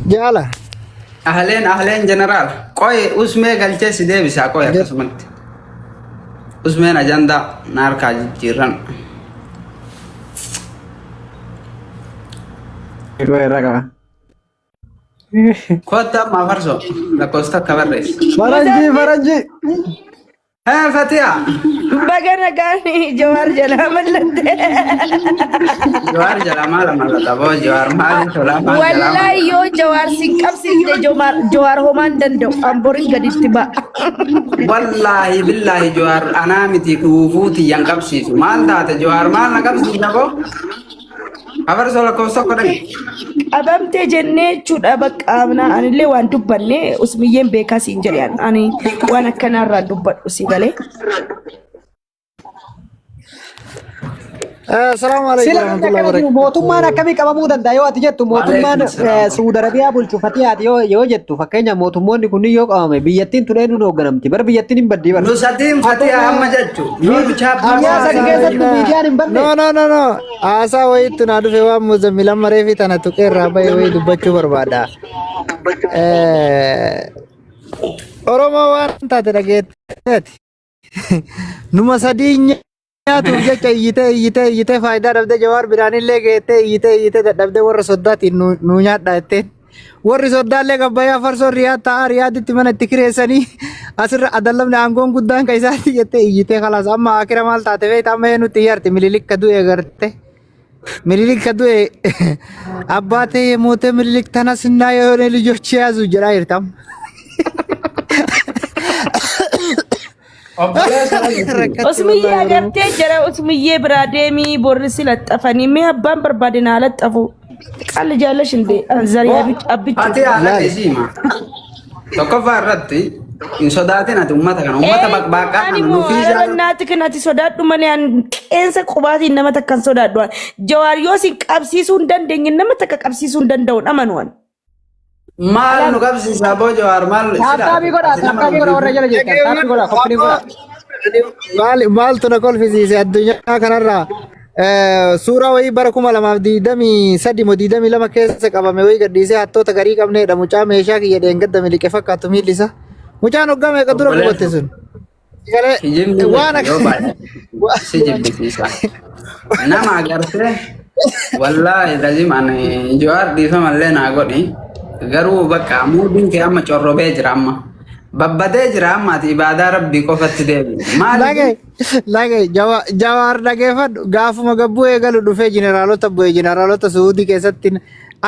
Jaala. Ahleen ahleen jeneraal. Qoy usmee galchee si deebisaa qoy akkasumatti. Usmeen ajandaa na harkaa jijjiirran. Yeroo irra qaba. Kottu amma afarsoo lakkoofsa takka barreessi. Faranjii faranjii. Hee Fatiha. Baga nagaan Jawaar jalaa mallattee. Jawaar jalaa maal mallata boo Jawaar maali tolaa maal jalaa Wallaahi yoo Jawaar sin qabsiifne Jawaar Jawaar homaa hin danda'u. An boriin gaditti ba'a. Wallaahi billaahi Jawaar anaa miti dhuufuu tiyyan qabsiisu. Maal taate Jawaar maal na qabsiisa boo? Afarsoo lakkoofsa tokko dhaqi. Qabamtee jennee jechuudha bakka amna anillee waan dubbanne usmiyyeen beekaa siin jedhe ani waan akkanaarraa dubbadhu si galee. Assalaamu alaikum Sila wanti warahmatullahi akkana jiru wabarakatuh. mootummaan akkamii qabamuu danda'a yoo ati jettu mootummaan Waalaikum salaam. Suudi Arabiyaa bulchu Fatihaati yoo jettu fakkeenya mootummoonni kunniin yoo qabame biyyattiin tun eenyuun hoogganamti bara biyyattiin hin baddii bara. Nu sadiin Fatiha amma jechu. Yoo nu chaappaa Guyyaa sadi keessatti miidiyaan hin banne. No, no, no, no. Haasaa wayiitti naa dhufe waan muzammilan maree fi tana tuqee irraa bahe wayii dubbachuu barbaada. Oromoo waan taate dhageetteeti. Numa sadii nyaatuuf jecha iyyitee iyyitee iyyitee faayidaa dhabdee Jawaar biraanillee geettee iyyitee iyyitee dadhabdee warra soddaatiin nu nu nyaadhaa jetteen. Warri soddaallee gabbayyaa farsoo Riyaad taa'aa Riyaaditti mana itti kireessanii asirra adallamni aangoon guddaan kan isaati jettee iyyitee kalaas amma akira maal taate beekta amma eenyutti iyyarti Mililik ka du'e garte. Mililik ka du'e አባቴ የሞተ ምኒልክ ተነስና የሆነ ልጆች ያዙ jedhaa jirti amma. Obboleessa Rakkatti Usmiyyee wallahi Oromoo. agartee jara usmiyyee biraa deemii borri si laxxafanii mee abbaan barbaade naa laxxafu. Qalli jaalash indee zarii abbichu. Fatiha Laal. dhaqi siima. Tokkoffaa irratti hin sodaatin ati uummata kana uummata baqbaaqaa Ani kana moo nuufii ara bannaati kan ati sodaadhu malee an qeensa qubaatiin nama takka hin sodaadhu. Jawaar yoo si qabsiisuu hin dandeenye nama takka qabsiisuu hin danda'u dhamanu an. Maal nu qabsiisaa boo Jawaar maal Taaptaabii godhaa ati nama taaptaabii godhaa warra jala jirtan taaptii godhaa koppiliin godhaa. Maal maaltu na kolfisiise addunyaa kanarraa suuraa wayii bara 2023 moo 22 keessa qabame wayii gadhiisee hattoota garii qabneedha mucaa meeshaa kiyya dheengadda miliqe fakkaatu miilli isaa. Mucaan hoggaa meeqa dura qubatte sun? Galee Kijibni waan yoo akka baay'ate si jibbisiisa. Nama agartee wallaahi lazim ani Jawaar dhiifamallee naa godhi garuu bakka muudiin kee amma corrobee jira amma babbadee jira amma ati ibaadaa rabbii qofatti deebi. Maaliif Lage lage Jawaar dhageeffadhu gaafuma gabbuu eegalu dhufee jeneraalota bu'e jeneraalota Suudii keessatti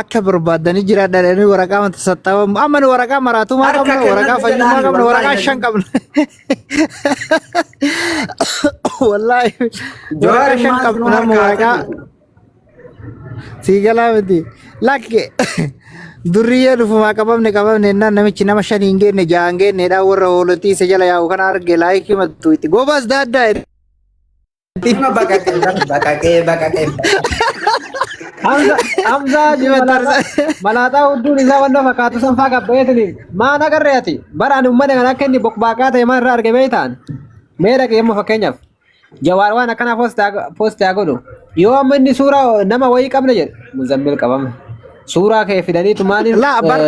akka barbaadanii jiraadha jedhanii waraqaa mata saxxabamu amma nu waraqaa maraatummaa Harka qabna waraqaa kennatti fayyummaa jedhaan qabna waraqaa wallaahi shan qabna. Wallaahi Jawaar waraqaa shan maal qabna nu amma harkaa waraqaa kennu? sii galaa miti lakke durriyyee dhufumaa qabamne qabamne jennaan namichi nama shan hin geenne ja'a hin geenneedha warra hoolotii isa jala yaa'u kana arge laayikii mattu itti gobaas daaddaa Nama baqaqee baqaqee baqaqee. Hamza Hamzaa Dhima malaaxaa tarsa. malaaxaa hudduun isaa wanta fakkaatu san faa gabbayeetini maan agarree ati bara ani uummanni kan akka inni boqbaaqaa ta'e maan irraa arge beektaan mee dhaqee amma fakkeenyaaf Jawaar waan akkanaa poosti haa godhu yoo amma inni suuraa nama wayii qabne jedhe Muzammil qabame suuraa kee fidaniitu maaliif Laa bar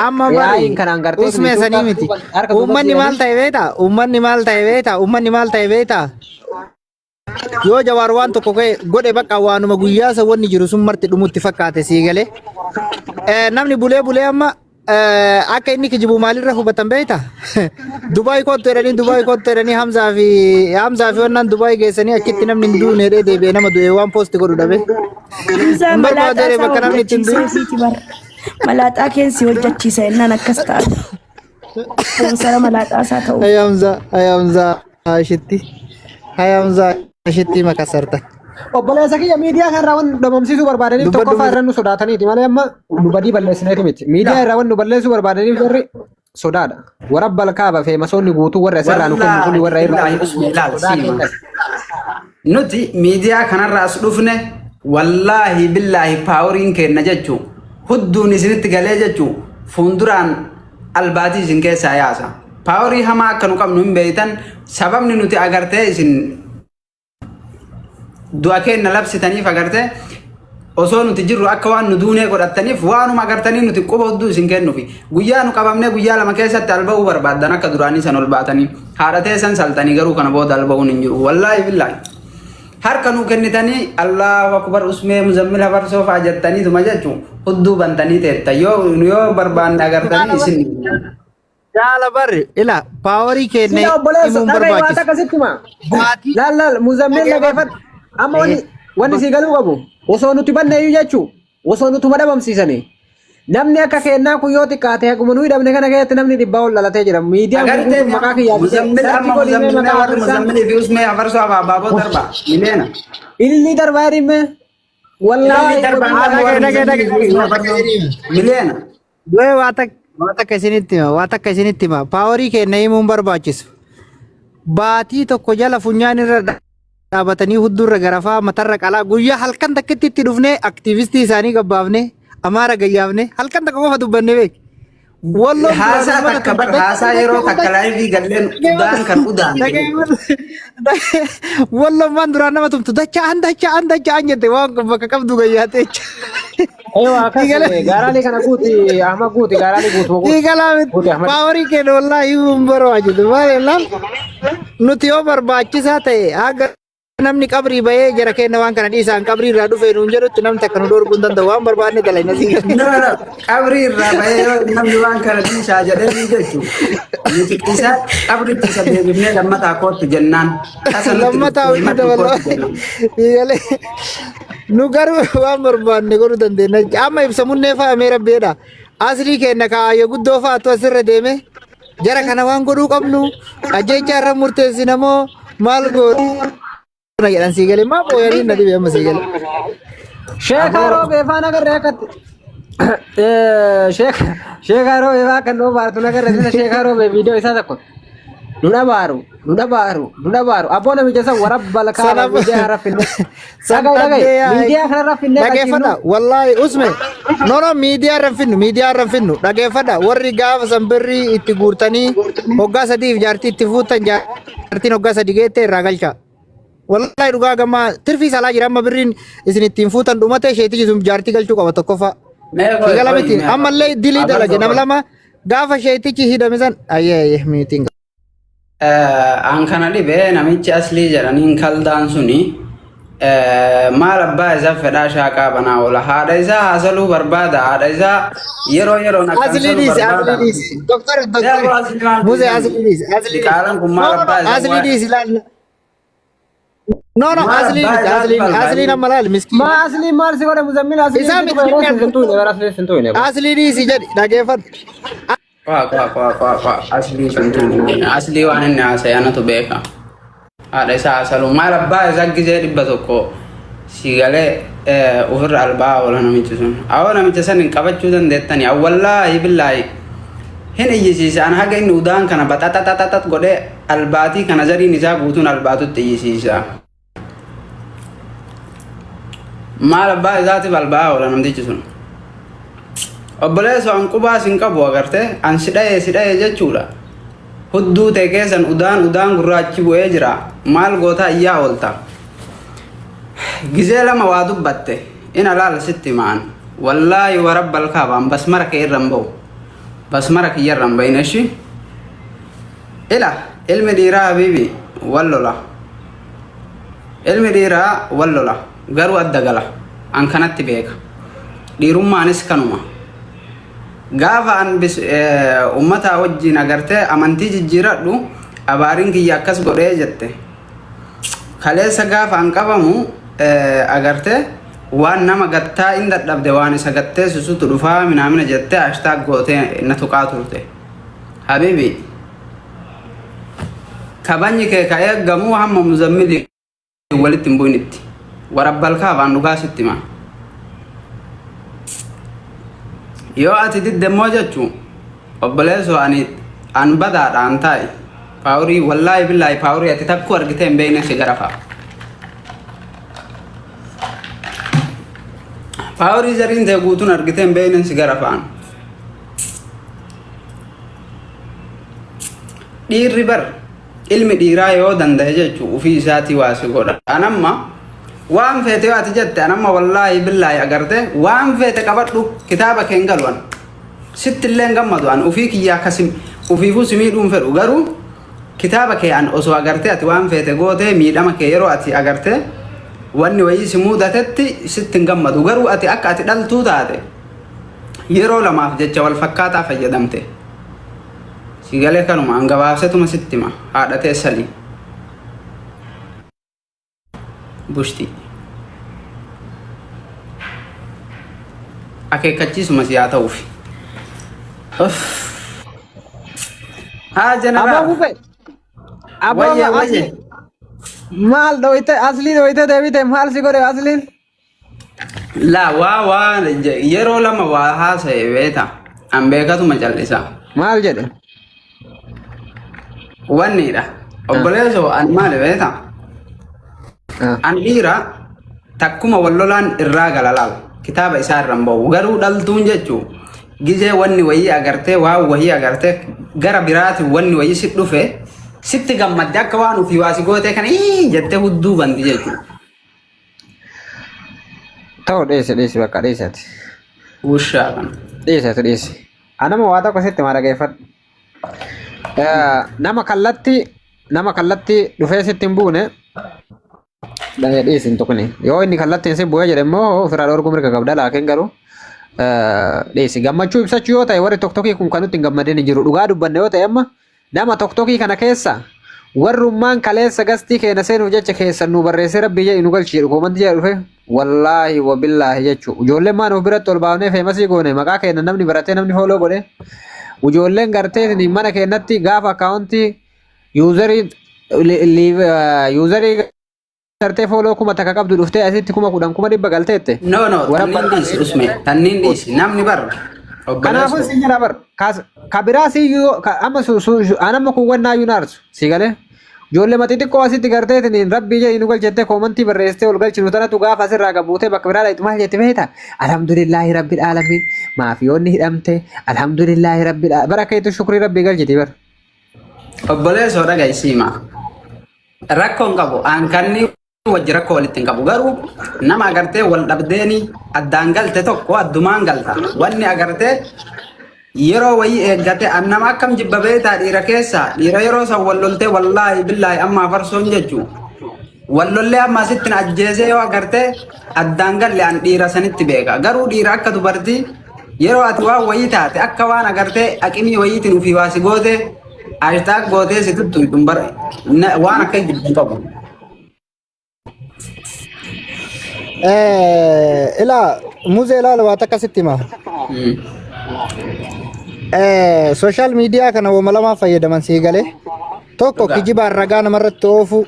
amma bari yaa'iin kanaan gartee usmee sanii miti. harka duubatti Uummanni maal jedhanii ta'e beektaa? Uummanni maal ta'e beektaa? Uummanni maal ta'e beektaa? Yoo Jawaar waan tokko ka'e godhe bakka waanuma guyyaa san wanni jiru sun marti dhumutti fakkaate sii galee. Namni bulee bulee amma akka inni kijibu maalirra hubatan beektaa? Dubaay kottu jedhanii Dubaay kottu jedhanii Hamzaa fi wannaan Dubaay geessanii achitti namni hin duune jedhee deebi'ee nama du'e waan poosti godhu dhabe. Hamzaa Hin barbaadu malaaxaa jedhee isaa bakka namni ittiin du'e. hojjechiisee fiiti bara. Malaaxaa keen si hojjechiisa jennaan akkas ta'a. Spoonsara malaaxaa isaa ta'u. Ay Hamzaa, ay Hamzaa ashitti. Ay Hamzaa ashitti makasarta. Obboleessa kiyya miidiyaa kanarraa waan dhabamsiisuu barbaadaniif Dubbadhu tokkoffaa irra nu sodaataniiti malee amma nu badii balleessineeti miti. Miidiyaa irraa waan nu balleessuu barbaadaniif jarri sodaadha. Warra balkaaba feemasoonni guutuu warra asirraa nu kennu kuni warra irraa Wallaahi usmi ilaal sodaa siima. kennan. Nuti miidiyaa kanarraa as dhufne wallaahi billaahi paawuriin kenna jechuu hudduun isinitti galee jechuu fuulduraan albaatii isin keessaa yaasa. Paaworii hamaa akka nu qabnu hin beektan sababni nuti agartee isin du'a kenna labsitaniif agartee Osoo nuti jirru akka waan nu duunee godhattaniif waanuma agartanii nuti quba hudduu isin kennufi. Guyyaa nu qabamnee guyyaa 2 keessatti alba'uu barbaaddan akka duraanii san ol baatanii. Haadha teessan saltanii garuu kana booda alba'uun hin jiru. Wallaahi billaahi. Harka nuu kennitanii Allahu akbar usmee muzammil hafarsoo fa'a jettaniituma jechuun hudduu bantanii teetta. Yoo barbaanne agartanii isin. Jaala barri ila paawarii keenya Sila obboleessa himuun dhaga'i waan barbaachisu. takka sitti hima. Baatii Laal laal muzammil dhageeffadhu. dhageeffadhu. Amma wanni wanni sii galuu qabu osoo nuti banne iyyuu jechuu osoo nutuma dhabamsiisanii. Namni akka keennaa kun yoo xiqqaate haguma nuyi dhabne kana keessatti namni dhibbaa ol dhalatee jira. Miidiyaan Agartee gurguddoon maqaa kiyyaa fidee muzammil sarchi amma godhii mee muzammil mee maqaa warri afarsaa. muzammilii fi usmee hafarsoo abaaboo darba mileena. Ilillii darbaa hirime. Wallaahi Ilillii darbaa godhuu amma warri Dhagaye dhagaye muzammilii fi dhagaye usmee hafarsoo mileena. Wee waa takka waa takka isinitti hima waa takka isinitti hima paawarii keenya himuun barbaachisu. Baatii tokko jala funyaan irra dhaabatanii huddurra garafaa matarra qalaa guyyaa halkan takkitti itti dhufnee aktiivistii isaanii gabbaafne amaara gayyaafne halkan takka qofa dubbanne beek. Walloon duraan Haasaa uummata takka bar tumte haasaa yeroo takka laayivii galleen udaan kan udaan jedhu. Walloon waan duraan nama tumtu dacha'an dacha'an dacha'an jette waan kun bakka qabdu gayyaate jecha. Ewa akkas Diigala gaaraalee kana guuti Ahmad guuti gaaraalee guutuma guuti diigalaa miti guuti Ahmad. paawarii keenya wallaahi himuun barbaachisu maal jennaan nuti yoo barbaachisaa ta'e haga namni qabrii bahee jara keenya waan kana dhiisaan qabrii irraa dhufee nuun jedhutti namni takka nu dhorkuu hin danda'u waan barbaadne dalagna sii gala. No, no, qabrii irraa bahee yoo namni waan kana dhiisaa jedhee ni jechu. Nuti isa qabritti isa deebifnee lammataa kootti jennaan. Tasa nutti Lammataa dhufte hojii himadhu dabala. kootti jennaan. Galee nu garuu waan barbaadne godhuu dandeenya. Amma ibsamunnee fa'a mee rabbeedha. Asrii keenya kaayyo guddoo fa'aatu asirra deeme. Jara kana waan godhuu qabnu ajjeechaa irra murteessina moo maal goona jedhan sii galee maa booyanii na dhibe amma sii galee. Sheekaa Aboo roobee faana agarree akkatti. Sheekaa roobee faa kan nuu baartu nagarra sisa sheekaa roobee viidiyoo isaa tokko. Nu dhabaaru nu dhabaaru nu dhabaaru abboo namicha san warabba lakaaba Sana miidiyaa kanarra finne. san Dhaga'i dhaga'i dhaggee yaa miidiyaa kanarra finnee dhageeffadha qachiifnu. wallaahi usme no no miidiyaa irra hin finnu miidiyaa irra hin finnu dhageeffadha warri gaafa san birrii itti guurtanii hoggaa sadiif jaartii itti fuuttan jaartiin hoggaa sadi geette irraa galcha. Wallaahi dhugaa gammaa tirfii salaa jira amma birriin isin ittiin fuutan dhumate isheetii sun jaartii galchuu qaba tokkoffaa. Mee qoy Sigala qoy miti mee ammallee dilii dalage abarsoo nam qoy. lama gaafa sheetichi hidhame san ayyee ayyee miitiin An kana dhibe namichi aslii jedhaniin kaldaan suni maal abbaa isaa fedhaa shaaqaa banaa oola. Haadha isaa haasaluu barbaada. Haadha isaa yeroo yeroon akkan Asli saluu dhiisi asli barbaada. dhiisi doktor doktor Yeroo asli maal muzee dhiisani? asli dhiisi asli dhiisi Diqaalaan kun no maal no no abbaa isaa asli waa dhiisi laal no no maal asli abbaa miti isaati asli falmaa asli inni. nama laal miskiina Maa asli maal si godhe muzammil asli isaa si tuqe yeroo miskiina sin tuqne bara asli sin tuqne. asli dhiisi jedhi dhageeffadhu. Waa waa waa waa waa aslii sun tuqne. Aslii waan inni haasa'e anatu beeka. Haadha isaa haasaluu maal abbaa isaa gizee 100 si galee ofirra albaa oola namichi sun. Awoo namicha san hin qabachuu dandeettani. Awwallaahi billaahi hin iyyisiisa. An haga inni udaan kana baxaxaxaxax godhee albaatii kana zariin isaa guutuun albaatutti iyyisiisa. Maal abbaa isaatiif albaa oola namtichi sun. Obboleessoo an qubaas hin qabu agartee an si dha'ee si dha'ee jechuudha. Hudduu ta'e keessan udaan udaan gurraachi bu'ee jira. Maal gootaa iyyaa oolta. Gizee lama waa dubbatte ina laal sitti ma'an. Wallaahi warabbal kaaba an basmara kee irra hin ba'u. Basmara kiyya irra hin ba'in eshi. Ila ilmi dhiiraa habiibi wal lola. Ilmi dhiiraa wal lola garuu adda gala. An kanatti beeka. Dhiirummaanis kanuma. Gaafa an ummataa wajjin agartee amantii jijjiiradhu abaariin kiyya akkas godhee jette. Kaleessa gaafa an qabamu agartee waan nama gattaa in dadhabde waan isa gatteessisutu dhufaa minaamina jettee hashtag gootee na tuqaa turte. Habibi kabajni kee ka eeggamu hamma muzammilii walitti hin bu'initti. Warabbal kaabaan dhugaa sitti hima. Yoo ati didde immoo jechuun obboleessoo ani an badaadhaan taa'i. Paawurii wallaahi billaahi paawurii ati takkuu argitee hin beekne si garafa. Paawurii zariin ta'e guutuun argitee hin beekne si garafaan. Dhiirri bar ilmi dhiiraa yoo danda'e jechuun ofii isaatii waa si godha. An amma Waan feete yoo ati jette an amma wallaahi billaahi agarte waan feete qabadhu kitaaba kee hin galu an. Sitti illee hin gammadu an ufii kiyyaa kasim ufiifuu si miidhuu hin fedhu garuu kitaaba kee an osoo agartee ati waan feete gootee miidhama kee yeroo ati agartee wanni wayii si muudatetti sitti hin gammadu garuu ati akka ati dhaltuu taate yeroo lamaaf jecha wal fakkaataa fayyadamte. Si galee kanuma an gabaabsetuma sitti hima haadha tee salii. Bushti. Akeekkachiisuma si haa ta'uufi. Uff. Haa Aboo jeneraal. bufe. Aboo Wayye wayye. asli maal dhoyte asli dhoyte deebite maal si godhe asliin? Laa waa waa yeroo lama waa haasa'e beeta. An beekatuma callisa. Maal jedhe? Wannidha. Obboleessoo an maali beeta? An dhiira takkuma wal lolaan irraa gala laal. Kitaaba isaa irra hin ba'u. Garuu dhaltuun jechuu gizee wanni wayii agartee waan wayii agartee gara biraatiin wanni wayii si dhufe sitti gammadde akka waan ofii waa si gootee kana ii jettee hudduu banti jechuudha. Ta'u dhiisi dhiisi bakka dhiisi ati. Wushaa kana. Dhiisi ati dhiisi. Anama waa tokko sitti maa dhageeffadhu. Nama kallattii dhufee sitti hin buune dhiisi hin tuqni. Yoo inni kallattiin si bu'ee jedhe immoo ofirraa dhorkuu mirga qabda laakiin garuu dhiisi. Gammachuu ibsachuu yoo ta'e warri toktokii kun kan nutti hin gammadin hin jiru. Dhugaa dubbanne yoo ta'e amma nama toktokii kana keessa warrummaan kaleessa gastii keenya seenuuf jecha keessan nu barreessee rabbii jedhi nu galchi jedhu koomantii jedha dhufe wallaahi wabillaahi jechuu ijoolleen maan of biratti ol baafnee feemasii goone maqaa keenya namni baratee namni fooloo godhe ijoolleen gartee mana keenyatti gaafa akkaawuntii yuuzarii yuuzarii gartee fooloo 1000 qabdu dhuftee asitti 10,000 100,000 galteette. No, no, Warra tanniin dhiisi usme, tanniin dhiisi. Namni bar Kanaafuu obboleessoo. si jira bar ka biraa si iyyuu amma anamma kun wannaa iyyuu naarsu si galee. Ijoollee maxi xiqqoo asitti garteetiin rabbii jedhi nu galchette koomantii barreessitee ol galchinu tanatu gaafa asirraa gabuutee bakka biraa dhaqxu maal jette beekta alhamdulillaahi rabbil aalamiin maafiyoonni hidhamte alhamdulillaahi rabbil bara akka jettu shukrii rabbii galchiti bar. Obboleessoo dhaga'i siima. Rakkoo hin qabu. An kanni wajji rakkoo walitti hin qabu. Garuu nama agartee wal dhabdeeni addaan galte tokko addumaan galta. Wanni agartee yeroo wayii eeggate an nama akkam jibba beektaa dhiira keessa dhiira yeroo san wal loltee wallaahi billaahi amma farsoon jechu. Wal lollee amma asitti na ajjeesee yoo agartee addaan galle an dhiira sanitti beeka. Garuu dhiira akka dubartii yeroo ati waan wayii taate akka waan agartee aqimii wayiitiin ofii waa si goote Hashtag gootee si tuttuqxun bara waan akka jibbu qabu. Ilaa muzee ilaala waa takka sitti hima. Sooshaal miidiyaa kana wama lamaa fayyadaman sii galee. Tokko Dhugaa. kijibaan ragaa namarratti oofu.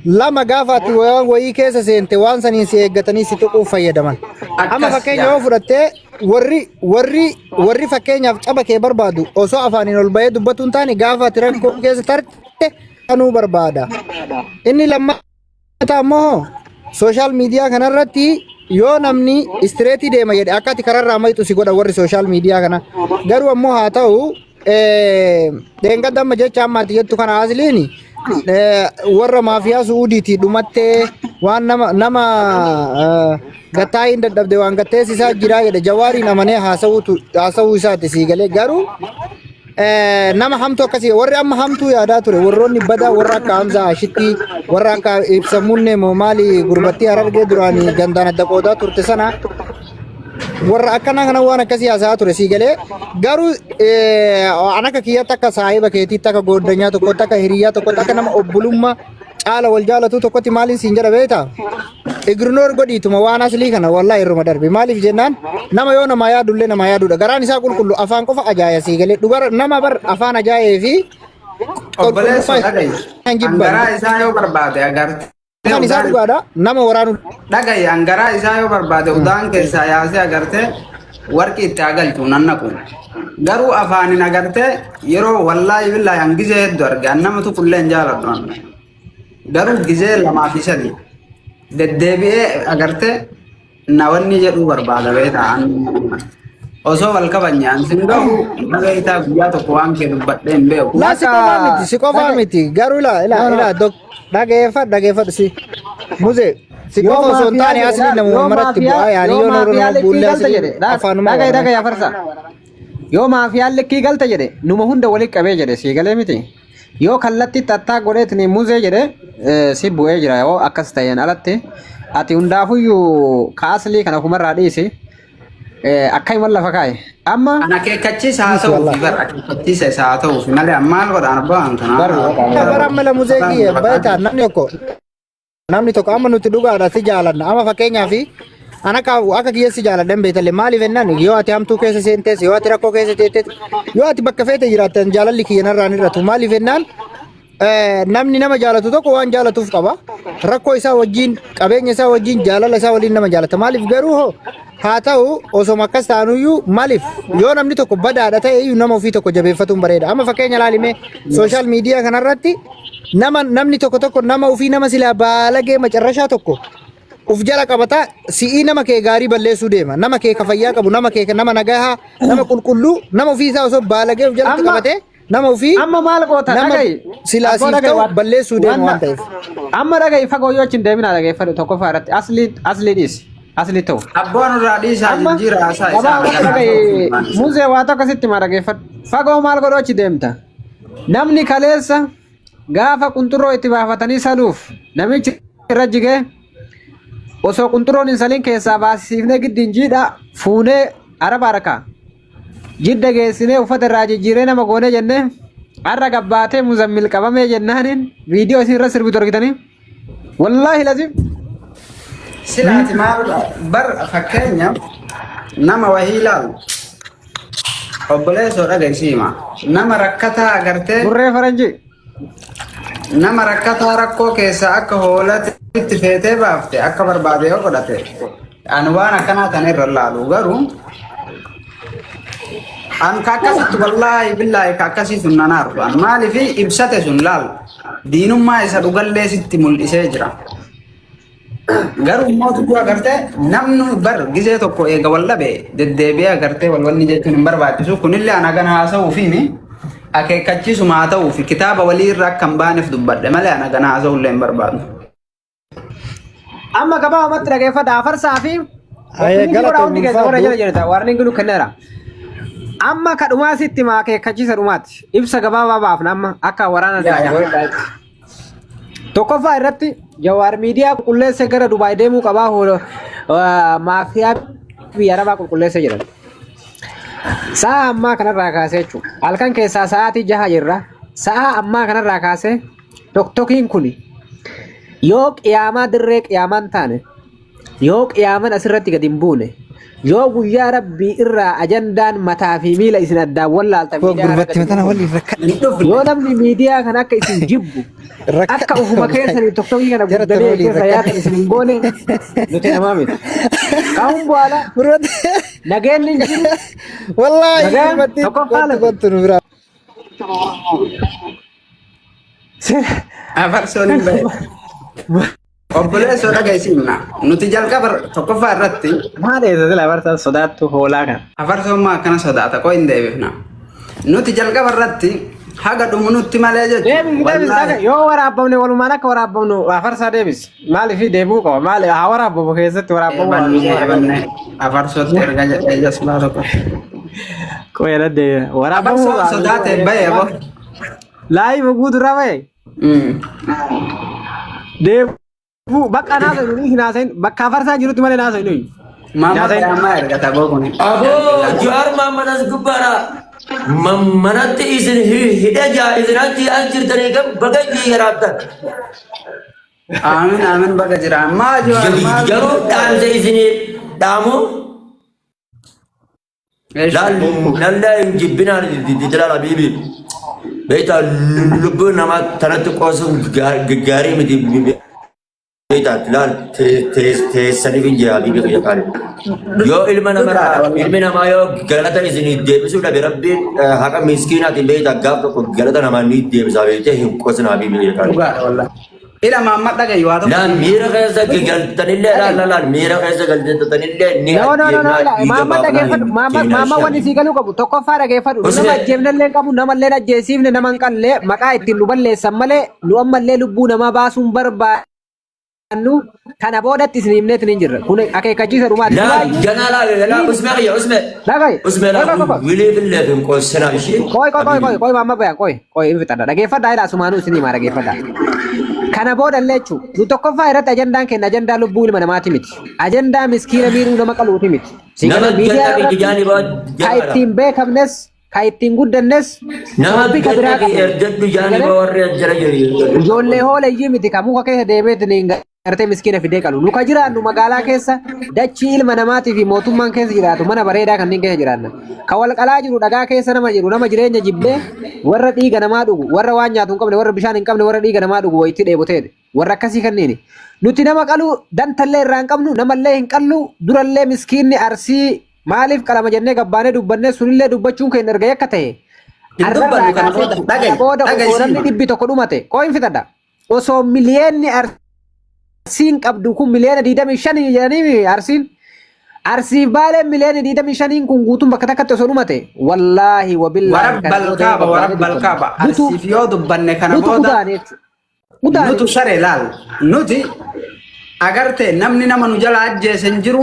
Lama gaafa ati waan wayii keessa seente waan saniin si eeggatanii si tuquuf fayyadaman. Amma Akkas fakkeenya yaa. yoo fudhattee warri warri warri fakkeenyaaf caba kee barbaadu osoo afaaniin ol bahee dubbatu hin taane gaafa ati rakkoo keessa tarte kanuu barbaada. Inni lammataa immoo sooshaal miidiyaa kanarratti yoo namni istireetii deema jedhe akka ati kararraa maqxu si godha warri sooshaal miidiyaa kana. Garuu ammoo haa ta'u dheengadda amma jecha amma ati jettu kana asliin warra maafiyaa su'uudiiti dhumattee waan nama nama gattaa hin dadhabde waan gatteessisaa jiraa jedhe jawaariin amanee haasawuutu haasawuu isaati sii galee garuu nama hamtuu akkasii warri amma hamtuu yaadaa ture warroonni badaa warra akka Hamzaa Ashittii warra akka Ibsa Munnee moo maali gurbattii Harargee duraanii gandaan adda qoodaa turte sana warra akkanaa kana waan akkasii haasa'aa ture sii galee garuu an akka kiyyatti akka saahiba keetiitti akka gooddanyaa tokkotti akka hiriyyaa tokkotti akka nama obbolummaa caala wal jaalatu tokkotti maaliin siin jedha beektaa? Ignoor godhiituma waan aslii kana wallahi irruma darbe maaliif jennaan nama yoo namaa yaadullee namaa yaadudha garaan isaa qulqullu afaan qofa ajaaya sii galee dhugara nama bar afaan ajaa'ee fi Obboleessoo qulqullummaa dhaga'i. hin jibban Hangaraa isaa yoo barbaade agartee afaan isaa udaan dhugaadha nama waraanu dhaga'i hangaraa isaa yoo barbaade udaan keessaa yaasee agartee warqii itti haa galchu nan naqu. Garuu afaanin agartee yeroo wallaahi billaahi an gizee hedduu arge an nama tuqullee hin jaaladhu an. Garuu gizee lamaa fi sadi deddeebi'ee agartee na wanni jedhuu barbaada beektaa an osoo wal kabajne an sin gahu na beektaa guyyaa tokko waan kee dubbadhee hin beeku. Laa si Bakka qofaa miti, si qofaa dhaga'i. miti. Garuu ilaa ilaa No, no. ilaa dok dhageeffadhu dhageeffadhu si. Muzee. Si Yoo qofa osoo hin maafiyaa taane jedhe asli laal namuma yoo maratti maafiyaa bu'aa yaani yoo yoo maafiyaa Oromoo likkii buullee galte asli jedhe laal afaanuma dhaga'i waraana. dhaga'i afarsa. Yoo maafiyaan likkii galte jedhe numa hunda walitti qabee jedhe sii galee miti. Yoo kallattii tattaa godheetini muzee jedhe si bu'ee jira yoo akkas ta'een alatti ati hundaafuyyuu kaaslii kana ofumarraa dhiisi akka himan lafa kaa'e. Amma An akeekkachiisa haa Dhiisi ta'uufi wallahi. bar akeekkachiisa isaa haa ta'uufi malee maal godhaan abbaan barri kanaa. Bara amma lamuzee kiyya beektaa namni tokko namni tokko amma nuti dhugaadha si jaalanna amma fakkeenyaaf an akka akka kiyya si jaaladhan beektalle maaliif jennaan yoo ati hamtuu keessa seentees yoo ati rakkoo keessa teettes yoo ati bakka feete jiraattan jaalalli kiyya narraan hir'atu maaliif jennaan namni nama jaalatu tokko waan jaalatuuf qaba rakkoo isaa wajjin qabeenya isaa wajjin jaalala isaa waliin nama jaalata maaliif garuu hoo haa ta'u osoma akkas ta'anuyyuu maaliif yoo namni tokko badaadha ta'e iyyuu nama ofii tokko jabeeffatuun bareeda amma fakkeenya ilaalimee sooshaal miidiyaa kanarratti nama namni tokko tokko nama ofii nama silaa baalagee macarrashaa tokko uf jala qabata si'ii nama kee gaarii balleessuu deema nama kee ka fayyaa qabu nama kee nama nagahaa nama qulqulluu nama ofii isaa osoo baalagee uf jalatti Amma qabate nama ofii amma maal goota nama dhaga'i silaa abboo siif dhaga'i ta'u waan balleessuu deema waan waan ta'eef. amma dhaga'i fagoo yoo achi hin deemina dhageeffadhu tokkoffaa irratti asli asli dhiisi asli ta'u. Abboon irraa dhiisaa Amma jijjiira haasaa isaa gabaabumatti kana dhaga'i muzee waa tokko sitti maa dhageeffadhu fagoo maal godhu achi deemta namni kaleessa gaafa qunxurroo itti baafatanii saluuf namichi irra jigee osoo qunxurroon hin saliin keessaa baasisiifnee giddiin jiidha fuunee araba harkaa jidda geessinee uffata irraa jijjiiree nama goonee jennee har'a gabbaatee muzammil qabamee jennaaniin viidiyoo isin irra sirbitu argitanii wallaahi lazim Silaati maal bar fakkeenyaaf nama wahii ilaalu obboleessoo dhagaisiima nama rakkataa agartee burree faranjii nama rakkataa rakkoo keessaa akka hoolatti feetee baafte akka barbaade yoo godhate ani waan akkanaa tan irra laalu garuu an ka akkasitti wallaahi billaahi ka akkasii sun nan argu an maaliif ibsate sun laal diinummaa isa dhugallee sitti mul'isee jira. Garuu immoo tuyyuu agartee namni bar gizee tokko eega wal dhabe deddeebi'ee agartee wal wanni jechuun hin barbaachisu. Kunillee ana gana haasa'uufiini akeekkachiisuma haa ta'uufi kitaaba walii irra akka hin baaneef dubbadhe malee ana gana haasa'uullee hin barbaadu. Amma gabaabumatti dhageeffadha afarsaa fi Ayee ofiin godhaa galatoom hundi keessa warra jala ulfaadhu. jirta warni gulu kenneera. Amma ka dhumaa sitti maa akeekkachiisa dhumaati. Ibsa gabaabaa baafna amma akka waraana Yaa yaa. addunyaa. Tokkoffaa irratti Jawaar miidiyaa qulqulleessee gara Dubaay deemuu qabaa maafiyaa biyya Arabaa qulqulleessee jedhan. Sa'a ammaa kanarraa kaasee jechuudha. Halkan keessaa sa'aatii 6 jirra. Sa'a ammaa kanarraa kaasee toktokiin kun yoo qiyaamaa dirree qiyaamaan taane yoo qiyaaman asirratti gad hin buune yoo guyyaa rabbii irraa ajandaan mataa fi miila isin addaan wallaaltan Koo miidiyaa irra gurbatti gad hin matana buune waliin rakkadhe. Hin dhufne. yoo namni miidiyaa kan akka isin jibbu akka Rakkadhe ofuma wallahi. keessanii toktokii kana Jara tana guddanii waliin keessa yaatan rakkadhe. isin hin goone nuti namaa miti. Ka'uun bu'aala Gurbatti nageenyi hin jiru wallahi nagaan gurbatti tokkoffaa kottu lafi. kottu nu biraa. Afarsoon hin bahe. Obboleessoo dhagaisiimna. Nuti jalqaba tokkoffaa irratti Maal eessa sila afarsan sodaattu hoolaa kana. afarsoon maa akkana sodaata koo hin deebifna. Nuti jalqaba irratti haga dhumunutti malee jechuudha. Deebisi deebisi Wallaahi. dhaga yoo waraabamne walumaan akka waraabamnu afarsaa deebisi. Maaliif deebi'uu qaba maali haa waraabamu keessatti waraabamuu Eebanne eebanne afarsootti erga jedhee jasbaa tokko. Qoyala deebi'a waraabamuu Afarsoon sodaate bahe aboo. Laayii muguu dura bahe deebuu bakka naasa nuyi hin haasayin bakka afarsaan jirutti malee naasa nuyi. Maama Naasayin. qiyaamaa ergata boo kuni. Aboo Jawaar Mahammad as gubbaadha. Manatti isin hidhee jaa isin achi as jirtanii kan baga jiraattan. Aamin aamin baga jira. Maa Jawaar maal? Garuu dhaamsa isinii dhaamu Eesha. Lallaa hin jibbinaan didilaan habiibi. Beektaa lubbuu namaa tanatti qoosuun gaarii miti. Beektaa laal teessaniif hin jira habiibi kiyya qaali. Yoo ilma namarraa ilmi namaa yoo galata isin deebisuu dhabe rabbiin haqa miskiinaatiin beektaa gaaf tokko galata namaa ni deebisa beektee hin qoosina habiibi kiyya qaali. Dhugaadha wallahi. Ila maamma dhagayi waa tokko. Laal miira keessa galtanillee laal laal laal miira keessa galtanillee ni No, no, no, no, ajjeefnaa la, dhiiga Maamma baafnaa dhageeffadhu. hin Maamma jeenaa maamma wanni ishee. sii galuu qabu tokkoffaa dhageeffadhu. Nu nama Osee ajjeefnellee hin qabu, namallee hin ajjeesiifne, nama hin qallee maqaa ittiin nu balleessan malee nu ammallee lubbuu namaa baasuun barbaanne. Nu kana boodatti isin himneetiin hin jirra. Kun akeekkachiisa dhumaati. Laa Duraayyuu ganaa laa ganaa usmee kiyya usmee. dhaga'i. Usmee Qoy laa qoy qoy. wilii billeef hin qoossinaa ishee. Qoy qoy qoy qoy qoy maamma bayaan qoy qoy hin fixadha. Dhageeffadhaa jedha asumaanuu isin himaa dhageeffadhaa. Kana booda illee jechuun nu tokkoffaa irratti ajandaan keenya ajandaa lubbuu ilma namaati miti. Ajandaa miskiina miidhuu nama qaluuti miti. Si Nama galee miidiyaa ganda irratti biyyaanii baa ka jamaadha. ittiin beekamnes ka ittiin guddannes Nama toopika ganda biraa biyya qabna. ergadhu Si jaanii galee baa warri jara jiru. ijoollee hooleyyii miti ka muka keessa deemeetiin gartee miskiina fidee qalu. Nu ka jiraannu magaalaa keessa dachii ilma namaatii fi mootummaan keessa jiraatu mana bareedaa kanneen keessa jiraanna. Ka wal qalaa jiru dhagaa keessa nama jiru nama jireenya jibbee warra dhiiga namaa dhugu warra waan nyaatu hin qabne warra bishaan hin qabne warra dhiiga namaa dhugu wayitti dheeboteedha. Warra akkasii kanneeni. Nuti nama qaluu dantallee irraa hin qabnu namallee hin qallu durallee miskiinni arsii maaliif qalama jennee gabbaanee dubbannee sunillee dubbachuun keenya erga yakka ta'e. Hin Arrarraa dubbannu kana kaasee booda kana dhaga'i booda dhaga'i osoo namni siima. dhibbi tokko dhumate qooyin fixadha. Osoo miliyeenni arsiin qabdu kun miliyoona 25 jedhanii arsiin arsiif baaleen miliyoona 25 kun guutuun bakka takkatti osoo dhumate wallaahi wabillaahi kana Warabbal booda yoo kaaba gabbaanee warabbal dubbanne kaaba nutu arsiif yoo dubbanne kana nutu booda udaane jechuudha. Udaane nutu sare laal nuti agartee namni nama nu jala ajjeese hin jiru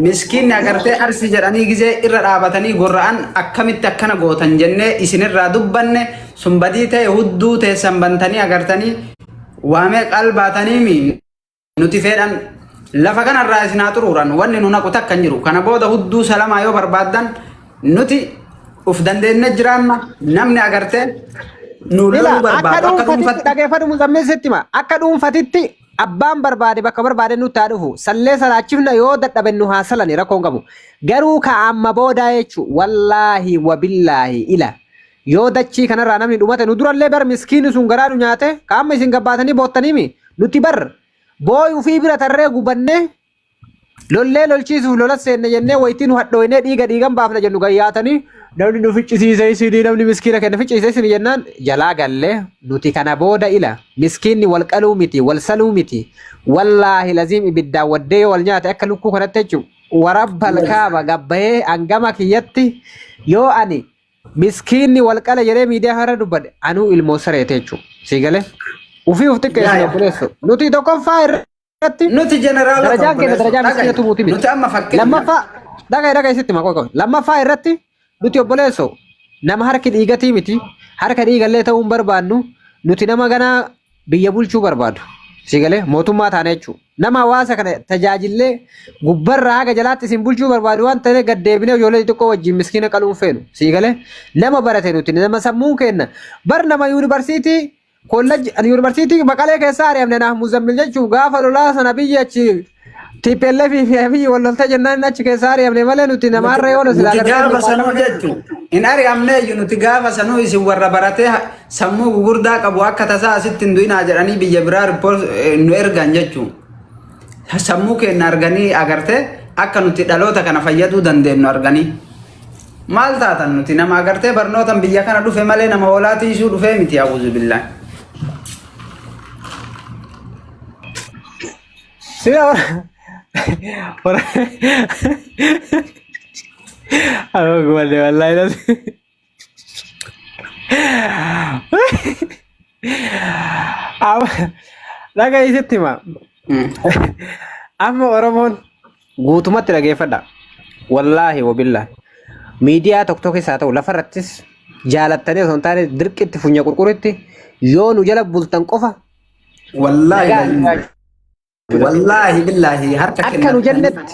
miskiinni agartee arsi jedhanii gizee irra dhaabatanii gorra'an akkamitti akkana gootan jennee isinirraa dubbanne sun badii ta'e hudduu teessan bantanii agartanii waamee qalbaatanii mi nuti fedhan lafa kanarraa isin haa xuruuran wanni nu naqu takka hin jiru kana booda hudduu salamaa yoo barbaaddan nuti uf dandeenye jiraanna namni agartee nu Ila loluu akka barbaadu akka dhuunfatitti dhuunfatti dhageeffadhu muzammil sitti hima. Akka dhuunfatitti abbaan barbaade bakka barbaade nutti haa dhufu. Sallee salaachifna yoo dadhaben nu haa salani rakkoo hin qabu. Garuu ka amma boodaa jechuun wallaahi wabillaahi ila yoo dachii kanarraa namni dhumate nu durallee bar miskiinni sun garaa nu nyaate ka amma isin gabbaatanii boottaniimi nuti bar booyuu fi bira tarree gubannee lollee lolchiisuuf lola seenne jennee wayitii nu hadhooynee dhiiga dhiigan baafna jennu gayyaatanii namni nu ficcisiise isinii namni miskiina kenna ficcisiise isinii jennaan jalaa gallee nuti kana booda ila miskiinni wal qaluu miti wal saluu miti wallaahi laziim ibiddaan waddee yoo wal nyaate akka lukkuu kanatti jechuun warabbal kaaba gabbayee hangama kiyyatti yoo ani miskiinni wal qala jedhee miidiyaa kanarra dubbadhe anuu ilmoo sareete jechuudha. Sii galee ufii uf yaa xiqqeessine yaa obboleesso nuti tokkoffaa irratti nuti jeneraalota darajaan keenya obboleesso darajaa miskiina dhaga'i tumuuti miti. nuti amma fakkeenyaaf Lammaffaa dhaga'i dhaga'i sitti maqoo qabe. Lammaffaa irratti nuti obboleesso nama harki dhiigatii miti harka dhiigallee ta'uu hin barbaannu nuti nama ganaa biyya bulchuu barbaadu. Si galee mootummaa taane jechuudha. Nama hawaasa kana tajaajillee gubbarraa haga jalaatti isin bulchuu barbaadu waan ta'eef gad deebinee ijoollee xixiqqoo wajjin miskiina qaluun feenu. Si galee nama barate nuti nama sammuun kenna. Bar nama yuunivarsiitii kollajji ani yuunivarsiitii Maqalee keessaa ari'amne naaf Muzammil jechuun gaafa lolaa sana biyya achi TPLF fi Abiyyi wal loltee jennaan achi keessaa ari'amne malee nuti nuti namaarra yoo silaa nuti gartee gaafa sanuu paarlaamaa keessa jechuun hin ari'amneeyyu nuti gaafa sanuu isin warra baratee sammuu gugurdaa qabu akka tasaa asitti hin du'inaa jedhanii biyya biraa ripoort nu ergan jechuun sammuu keenya arganii agartee akka nuti dhaloota kana fayyaduu dandeenyu arganii maal taatan nuti nama agartee barnootan biyya kana dhufe malee nama hoolaa tiisuu dhufee miti awuzu billaa. Sila ora Aku gua wallahi las. Dhaga isitti hima. Amma Oromoon guutumatti dhageeffadha. Wallaahi wabillaahi. Miidiyaa tokko tokko isaa ta'u lafarrattis jaalattanii osoo hin taane dirqitti funya qurquritti yoo nu jala bultan qofa Wallaahi nagaa lazim. jiraachuu Wallaahi billaahi harka akka nu kennattanii jennetti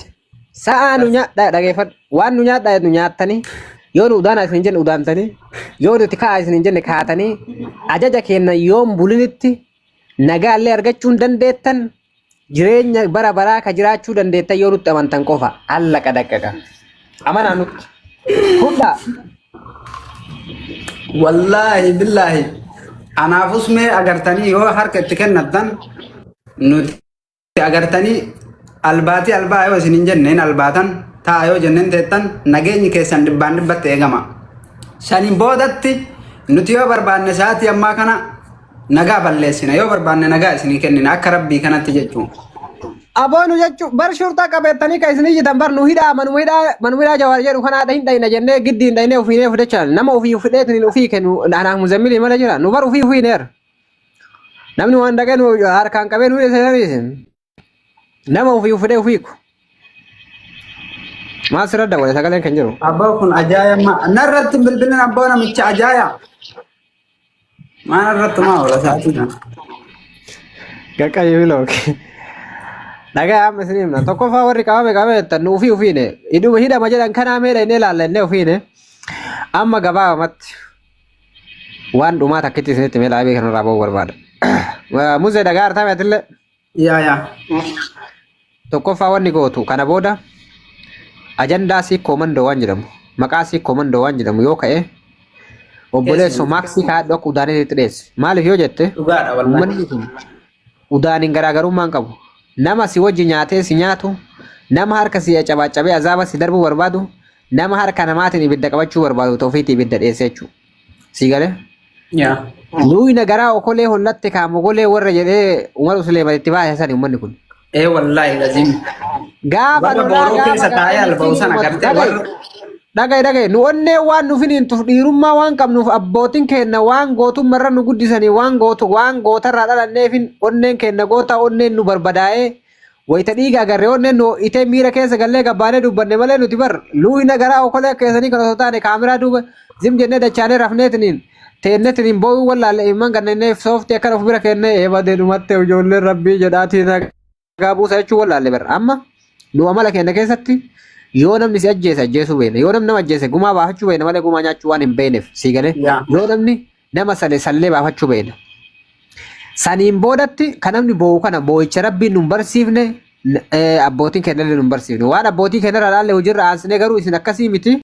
sa'aa nu nyaadhaa dhageeffadhu waan nu nyaadhaa nu nyaattanii yoo nu udaanaa isin hin jenne udaantanii yoo nuti ka'aa isin hin jenne kaatanii ajaja keenya yoom bulinitti nagaallee argachuu hin dandeettan jireenya bara baraa ka jiraachuu dandeettan yoo nutti amantan qofa allaqa daqqaqa amanaa nutti fudhaa Wallaahi billaahi anaafus mee agartanii yoo harka itti kennattan nuti agartanii albaatii albaa yoo isin hin jenneen albaatan ta'a yoo jenneen teettan nageenyi keessan dhibbaan dhibbatti eegama. Saniin boodatti nuti yoo barbaanne sa'aatii ammaa kana nagaa balleessina yoo barbaanne nagaa isinii kennina akka rabbii kanatti jechuun. Aboonu jechuun bar shurxaa qabeettanii kan isin iyyitan bar nu hidhaa manuma hidhaa manuma hidhaa jawaar jedhu kana haadha hin dhayna jennee giddi hin dhaynee ofiinee fudhachaa nama ofii fudheetiin ofii kennu anaaf muzammilii mala jira nu bar ofii ofiineera. Namni waan dhaqee nu harkaan qabee nu hidhe isin. Nama ofii ufidhee ofii hiiku. Maal sirra dawwale sagaleen kan jiru. Abbaa kun ajaaya ma narratti hin bilbilin abbaa namicha ajaaya. Maa narratti maa oola sa'aatii kana. Qaqqayyee bilooke. Dhagaa amma isin himna. Tokkoffaa warri qabame qabame jettan nu ofii ofiine. Hidhuma hidhama jedhan kanaa meedha inni ilaalla inni ofiine. Amma gabaabamatti waan dhumaa takkitti isinitti mee laayivii kanarraa ba'uu barbaada. Muzee dhagaa artame atillee. Yaa yaa. Tokkoffaa wanni gootu kana booda ajandaa sii koomandoo waan jedhamu maqaa sii koomandoo waan jedhamu yoo ka'e obboleessoo maaksii kaa'adhu akka udaaniitti dhiyeessi. Maaliif yoo jette Dhugaadha wallaahi. uummanni kun udaaniin garaagarummaa hin qabu. Nama si wajji nyaatee si nyaatu, nama harka si cabaacabee azaaba si darbuu barbaadu, nama harka namaatiin ibidda qabachuu barbaadu ta'u ofiitii ibidda dhiyeesse jechuudha. Sii galee? Yaa. Luuyna garaa okolee hollatte kaa mogolee warra jedhee Umar Suleeman itti baase sani uummanni kun. Ee wallaahi lazim. Gaafa Warra lolaa booroo gaafa keessa taa'ee gartee alba'u miskiin sana uummatu. gartee Dhaga'i warra dhaga'i dhaga'i nu onnee waan nu finiintuuf dhiirummaa waan qabnuuf abbootiin keenna waan gootummarra nu guddisanii waan gootu waan gootarraa dhalanneefin onneen keenna goota onneen nu barbadaa'ee Wayita dhiiga agarre onneen nu ho'itee miira keessa gallee gabbaanee dubbanne malee nuti bar luuyna garaa okolee akka keessanii kan osoo taane kaameraa duuba zim jennee dachaanee rafneetiniin teennetiniin boo'uu wallaalle imman gannennee sooftii akkana of bira kennee eebadee dhumatte ijoolleen rabbii jedhaatii nagaa buusa jechuu wallaalle bar amma nu amala keenya keessatti yoo namni si ajjeese ajjeesuu beekna yoo namni nama ajjeese gumaa baafachuu beekna malee gumaa nyaachuu waan hin beekneef sii galee Yaa. yoo namni nama sale sallee baafachuu beekna. Saniin boodatti kan namni boo'u kana boo'icha rabbiin nun barsiifne abbootiin kennallee nun barsiifne. Waan abbootii kennarraa dhaalle hojiirra aansine garuu isin akkasii miti.